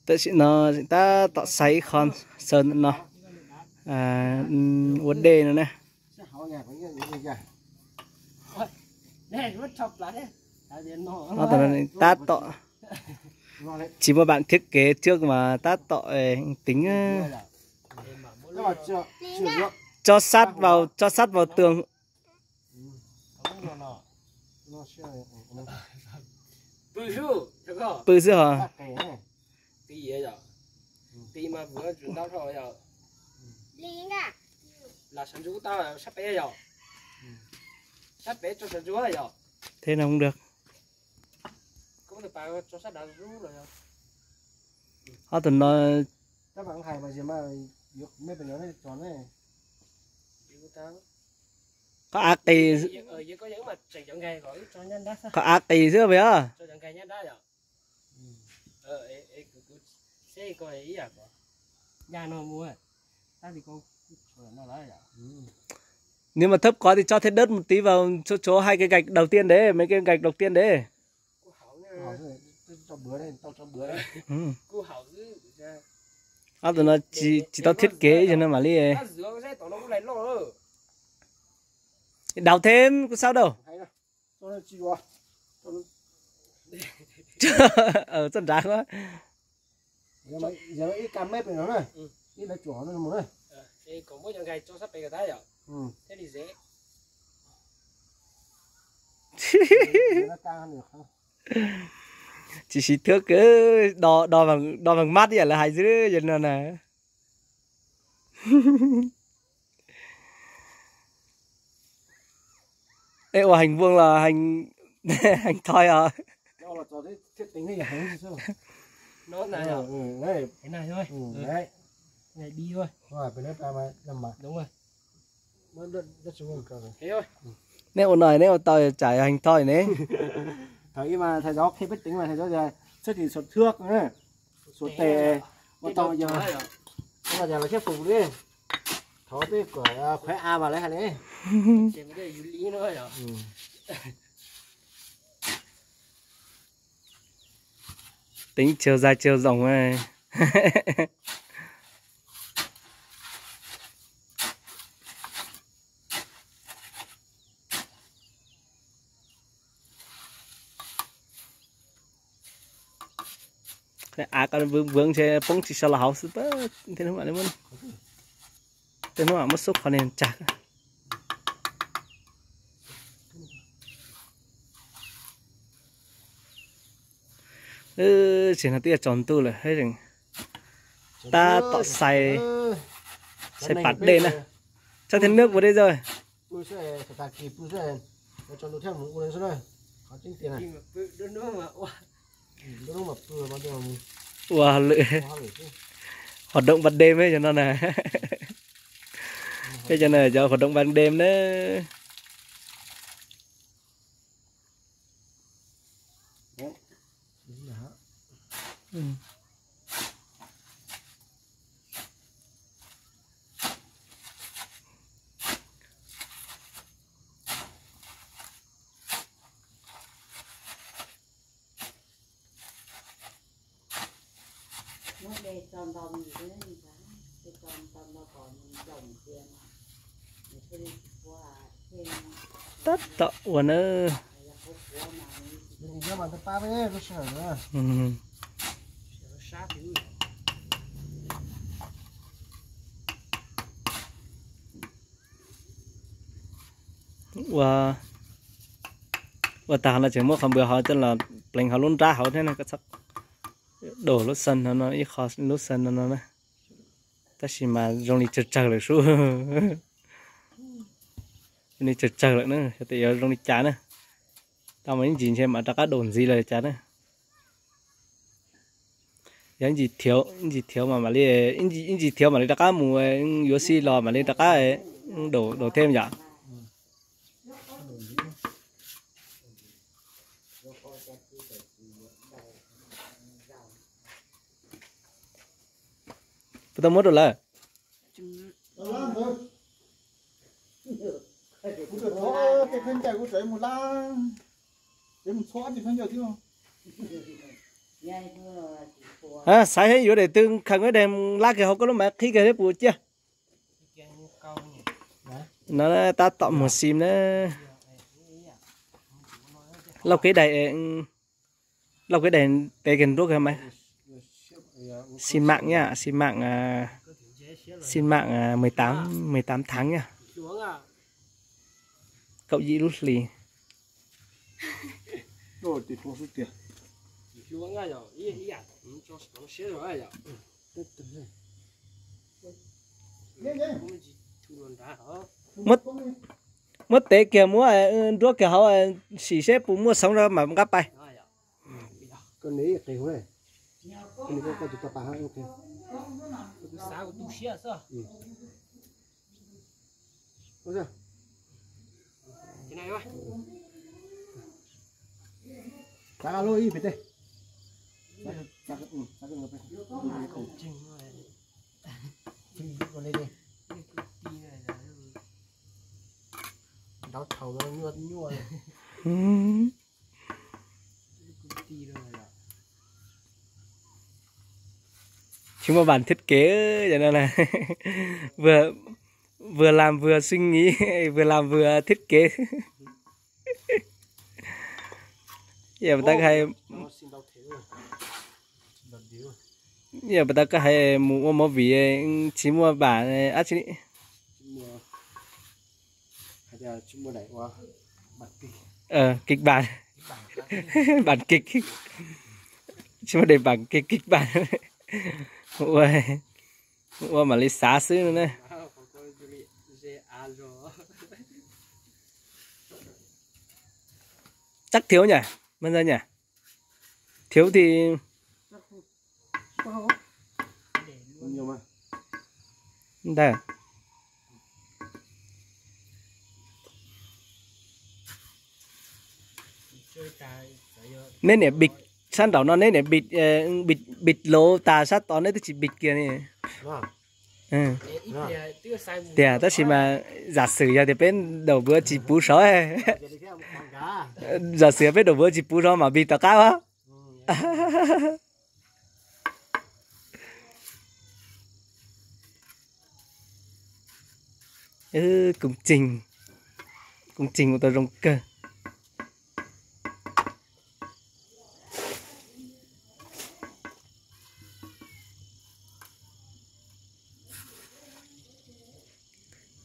Tam sim no tab tom xais ib qho xaws ntawm no ua dej no na. Tab tom tsis muaj bản thiết kế trước mas tab tom tính. Tso sắt vào, tso sắt vào tường. Pw xwb hos. Thế nó không được. Ob tug no, qhov av qis, qhov av qis xwb mas yog. Nếu mà thấp quá thì cho thêm đất một tí vào chỗ, chỗ hai cái gạch đầu tiên đấy, mấy cái gạch đầu tiên đấy. Ob tug no tsis, tsis tau thiết kế ib zaug no mam li. Đào thêm, không sao đâu. Txoj nrad. Tsis siv thước, đo, đo bằng, đo bằng mắt ib yam lawv hais xwb no na. Ê, ua hành vuông là hành, hành thoi hả? Neb ua no neb ua tau tsam hành thoi ne. Thầy giáo khen biết tính mà thầy giáo giờ xếp thì số thước nữa. Số tệ. Ua tau giờ. Ua giờ là thuyết phục đi. Tháo cái cửa khóe A vào lấy hạt đi. Tính chiều dài chiều rộng này. Av ko vwv vwv ntshe poob tsis so los hauv xwb pab. Tej hnub mam li muab, tej hnub mam muab xub qhov niag tsag. Tsis no twb yuav tsaus ntuj lawm, tab tom xais, xais pam dej na. Sab thiab nước vào đây rồi. Ua lwm hoạt động ban đêm cov no na. Peb cov no cov hoạt động ban đêm na. Tab tom ua na. Ua, ua tag no tseem muab qhov npua hauv coj los pleev hauv lub nrab hauv thiab na. Koj txhob đổ lub sân no no, ib qho lub sân no no na. Tab sis mas zoo li tsawg tsawg lawm sub. Zoo li tsawg tsawg lawm na, xyov tias yuav zoo li cas na. Tau mas ib ntsis ntshe mam rov qab đổ ntxiv lawm cas na. Yog ib ntsis thiav, ib ntsis thiav mas mam li, ib ntsis thiav mam li rov qab mus, yuav xij los mam li rov qab đổ, đổ thêm yom. Puas tau muab rau lawm? Xaiv hab yuav daim twg khaws daim lab kiag hauv koj lub mav qhib kiag thiab puas ciaj. No tab tom muag sim na. Lauj kev daim, lauj kev daim tev kiag nruab kiag mas. Xi măng nhá, xi măng, xi măng, mười tám, mười tám tháng nhá. Kaum yim lub hlis. Muab, muab tev kiag muab nruab kiag hauv, sim seb puas muaj xoov rau mam nqa pais. Nrauv thaum no nyuaj nyuaj. Tsis muaj bản thiết kế, vừa, vừa làm vừa suy nghĩ, vừa làm vừa thiết kế. Yog puas tau hais, yog puas tau koj hais mus ua movie tsis muaj bản dab tsi li. Kịch bản. Bản kịch. Tsis muaj daim bản kịch, kịch bản. Ua, ua mam li xav xwb no na. Chắc thiếu nhỉ? Mas giờ nhỉ? Thiếu thì Ntawd. Neb niam bịt sab nraum no, neb niam bịt, bịt, bịt lawv tas sab tod neb twb tsis bịt kiag ne. Tiag, tab sis mas giả sử yog tias peb đầu bữa tsis puv sov, giả sử peb đầu bữa tsis puv sov mas bịt tom qab. Công trình, công trình ua tau zoo kawg.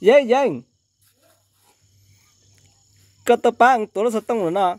Yeej, yeej, koj tau pab tuav lub xov tooj lawm no.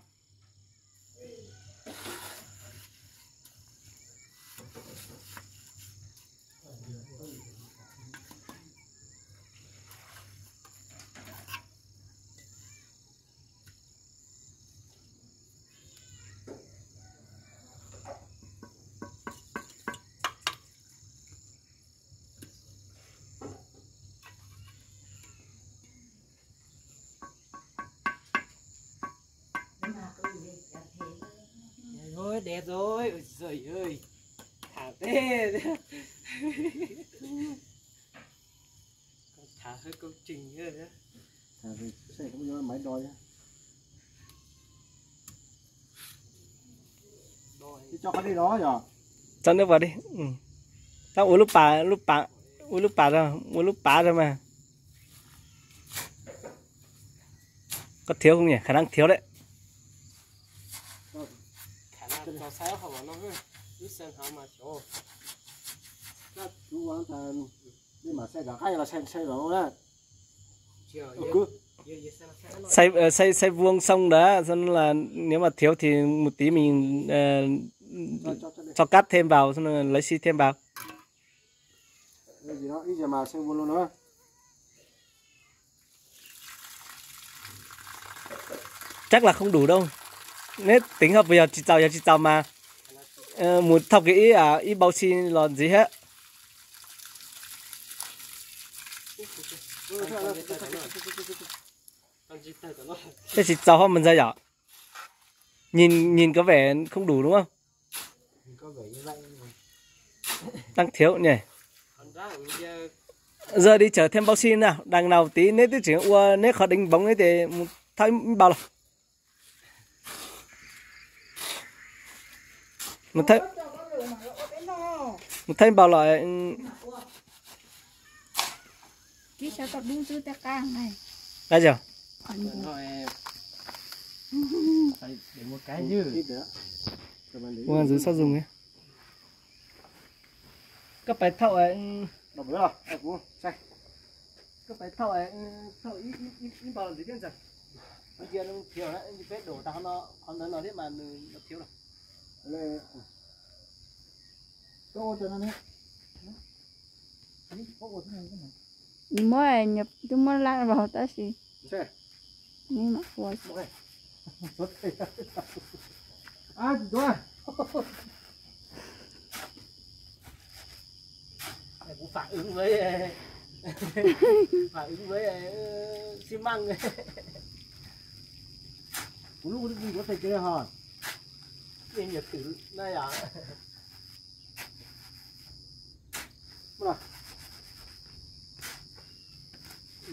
Ôi, đẹp rồi, ôi giời ơi. Thả tê. Con thả hơi công trình nữa. Thả thì xe cũng do máy đòi á. Cho con đi đó nhỉ? Cho nước vào đi. Ừ. Tao uống lub pas, lub pas, uống lub pas rồi, uống lub pas rồi mà. Có thiếu không nhỉ? Khả năng thiếu đấy. Xay, xay, xay vuông xong đã, xong là nếu mà thiếu thì một tí mình, ờ, cho cắt thêm vào, xong rồi lấy xi thêm vào. Chắc là không đủ đâu. Neb teev ho puas yog tsis txaus, yog tsis txaus mas mus thauj kiag ib, ib bao xi los ntxiv thiab. Thiab tsis txaus ho mas ntxawg yom. Nhìn, nhìn có vẻ không đủ đúng không? Tăng thiếu nhỉ? Giờ đi chở thêm bao xi nào, đằng nào tí neb twb tseem ua neb qhov đính bóng neb ces mus thauj ib bao los. Mus thaij, mus thaij npaum los. Qab yog. Ua ntxwv xab zoo. Koj pais thaum, koj pais thaum, thaum ib npaug ntxiv thiab ntxawm. Cia nws khiav, peb dua tas qhov no, qhov ntawd no thiab mas nws khiav lawm. Nws muab, twb muab lab vau tab sis neb mam ua. Kuv phản ứng với, phản ứng với xi măng. Kuv lub kuv twb tsis yuav pes kiag li hos. Ib nyuag twm na yom.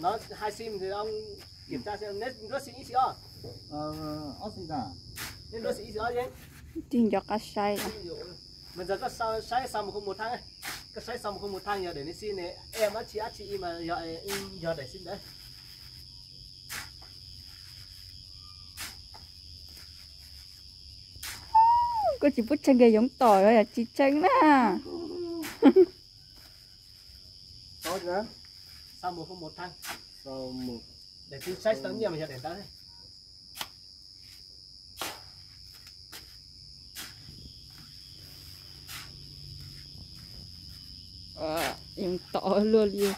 Nó hai sim thì ông kiểm tra xem, neb nruab xim ib xim os. Ob xim tas. Neb nruab xim ib xim os. Tig nco qab saib. Mas giờ koj saib sau một không một thang, koj saib sau một không một thang, giờ để neb xim ne, em áp chỉ áp chỉ y mà giờ, giờ để xim đấy. Koj tsis pub tshee kiag yoov tom yog tsis tshee na. Sau một không một thang. Sau một. Để tôi saib tau nyiaj mà giờ để tao. Yoov tom luaj li.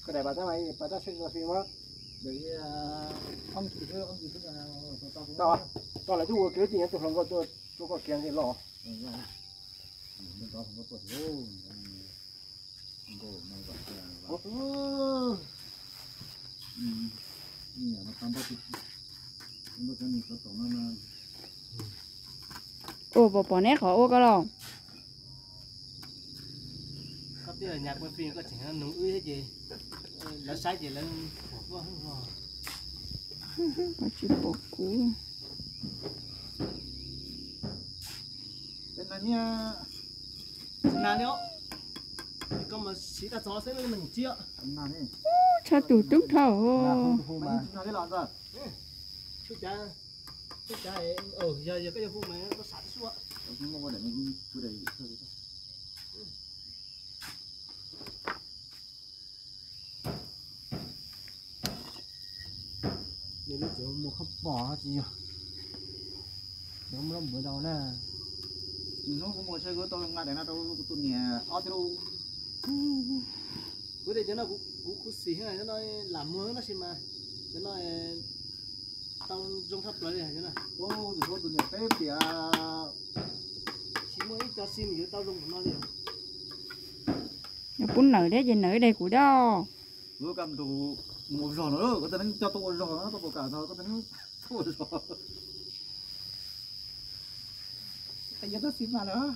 Koj daim pas tab mas pas tab seb tau fi mas. Tau, tau lawv twb ua kev tias tus hluas nkauj tuaj rau koj kiag nqi los. Ua pom pom neb qhov ua ko los. Koj twb yog nyas quay phim koj tseem nug wb thiab ces lawv saib ces lawv pom koj. Tsis pom kuv. Tsis nag li os. Koj mas siv tag txog xwb neeg tsiab. Tshaj tus tub dhau. Tshaj cav, tshaj cav, yog, yog koj yuav hu mas koj sam tib suab. Nws lub tsev mus khaub pom tsis yog, nws muab lub npawv rau na. Hnub kuv mus tsheb kuv tau nqa daim no rau kuv tus niam ob tug. Kuv tias cov no kuv khuv xim, cov no lam muag tab sis mas cov no tau zoo tshaj plaws li cov no. Tus niam peb tias tsis muaj ib co xim yuav tau zoo npaum no li. Yog pub nawm thiab ces nawm ib daim kuv dab. Lub kaj ntug mus ua zog no, koj tau neeb coj tuaj ua zog no, koj puas kam no, koj tau neeb tuaj ua zog. Qe yuav tau xim mas lawm.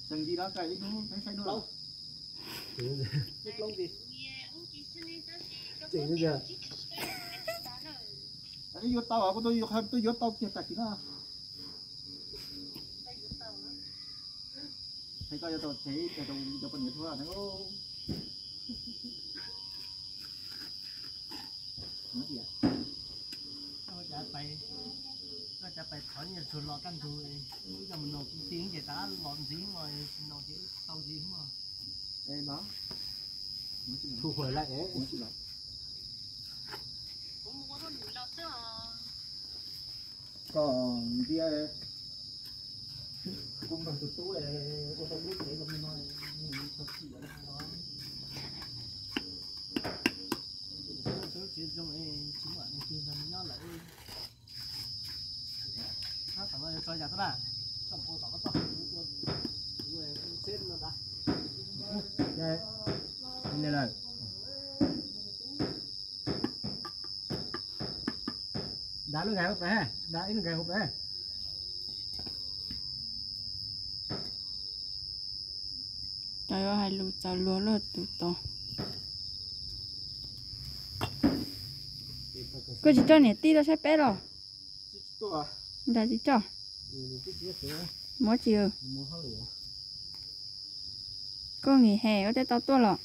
Tseem nti no kais ib hnub peb saib hnub. Yuav tau, kuv tuaj yuav tau kiag tam sim no. Hais koj yuav tau tsev, cov poj niam thuam ne. Koj cav pais thov nyiaj tsuag los kaj ntug, wb coj mus noj kuv ti ces tas los ntxiv no, tsis noj ces tau ntxiv mas. Thu hồi lại. Koj ntiab, kuv nrog tus tub ua tau lub tsev zoo li no, tau txim no. Tsev zoo, tsis muaj leej twg nrog nws nyob lawm. Nyob tom no yuav tso yam tuaj na, koj mus ua tom koj toj, kuv ua, kuv ua seb no ntag. Li lawm. Nrad lub nkais hauv pes, nrad ib lub nkais hauv pes. Yuav hais lus txaus luag luaj tus tod. Koj tsis coj niam tij tuaj saib peb los? Nrog tsis coj. Muab tsis. Koj nqhis hes koj thiaj tau tuaj los?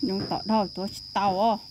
Nyob tom dhau tuav tsis tau os.